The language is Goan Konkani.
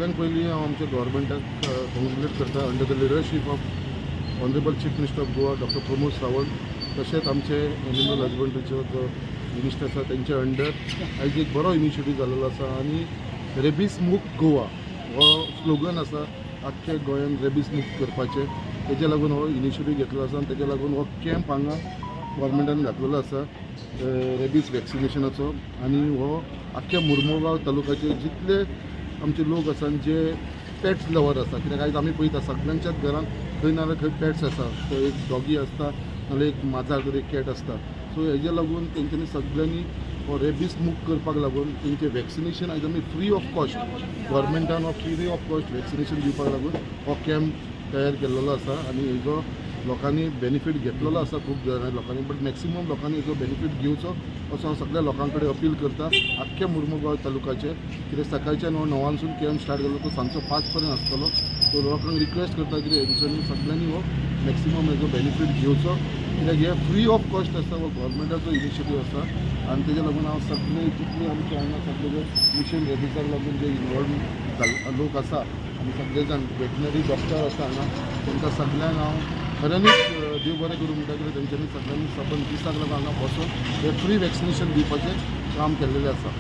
सगळ्यात पयलीं हांव आमच्या गव्हर्मेंटाक कॉंग्रेच्युलेट करता under the leadership of honourable Chief Minister of Goa, Doctor Pramod Sawant, तशेंच आमचे एनिमल हजबंड्रीचो जो मिनिस्टर आसा तेंच्या अंडर आयज एक बरो इनिशिएटीव जाल्लो आसा आनी रेबीस मुक्त गोवा हो स्लोगन आसा. आख्ख्या गोंयान रेबीस मुक्त करपाचें, तेज्या लागून हो इनिशिएटीव घेतलो आसा आनी तेज्या लागून हो कॅम्प हांगा गव्हर्मेंटान घातलेलो आसा रेबीस वॅक्सिनेशनाचो. आनी हो आख्ख्या मुर्मुगांव तालुक्याचे जितले आमचे लोक आसा आनी जे पेट्स लवर आसा, कित्याक आयज आमी पळयता, सगळ्यांच्याच घरांत खंय ना जाल्यार खंय पेट्स आसा. तो एक डॉगी आसता, नाल्यार एक माजर तर एक कॅट आसता. सो हेज्या लागून तेंच्यांनी सगळ्यांनी हो रेबीस मुक्त करपाक लागून तेंचें वॅक्सिनेशन आयज आमी फ्री ऑफ कॉस्ट, गव्हर्मेंटान हो फ्री ऑफ कॉस्ट वॅक्सिनेशन दिवपाक लागून हो कॅम्प तयार केल्लो आसा. आनी हेजो लोकांनी बेनिफीट घेतलेलो आसा खूब जाणां लोकांनी, बट मॅक्सिमम लोकांनी हेजो बेनिफीट घेवचो असो हांव सगळ्या लोकां कडेन अपील करता आख्ख्या मुर्मुगांव तालुकाचेर. कित्याक सकाळच्या 9 णवांसून कॅम्प स्टार्ट जालो, तो सांजचो 5 पर्यंत आसतलो. सो लोकांक रिक्वेस्ट करता कितें, हेंच्यांनी सगळ्यांनी हो मॅक्सिमम हेजो बेनिफीट घेवचो, कित्याक हे फ्री ऑफ कॉस्ट आसा. हो गव्हर्मेंटाचो इनिशिएटीव आसा आनी तेज्या लागून हांव सगळे जितले आमचे हांगा सगळे जे मिशन रेबिसाक लागून जे इनवॉल्व लोक आसा आनी सगळे जाण वेटनरी डॉक्टर आसा हांगा, तांकां सगळ्यांक हांव खऱ्यांनीच देव बरें करूं म्हणटा, कित्याक तेंच्यांनी सगळ्यांनी सबंद दिसाक लागून हांगा बसून हे फ्री वॅक्सिनेशन दिवपाचें काम केल्लेलें आसा.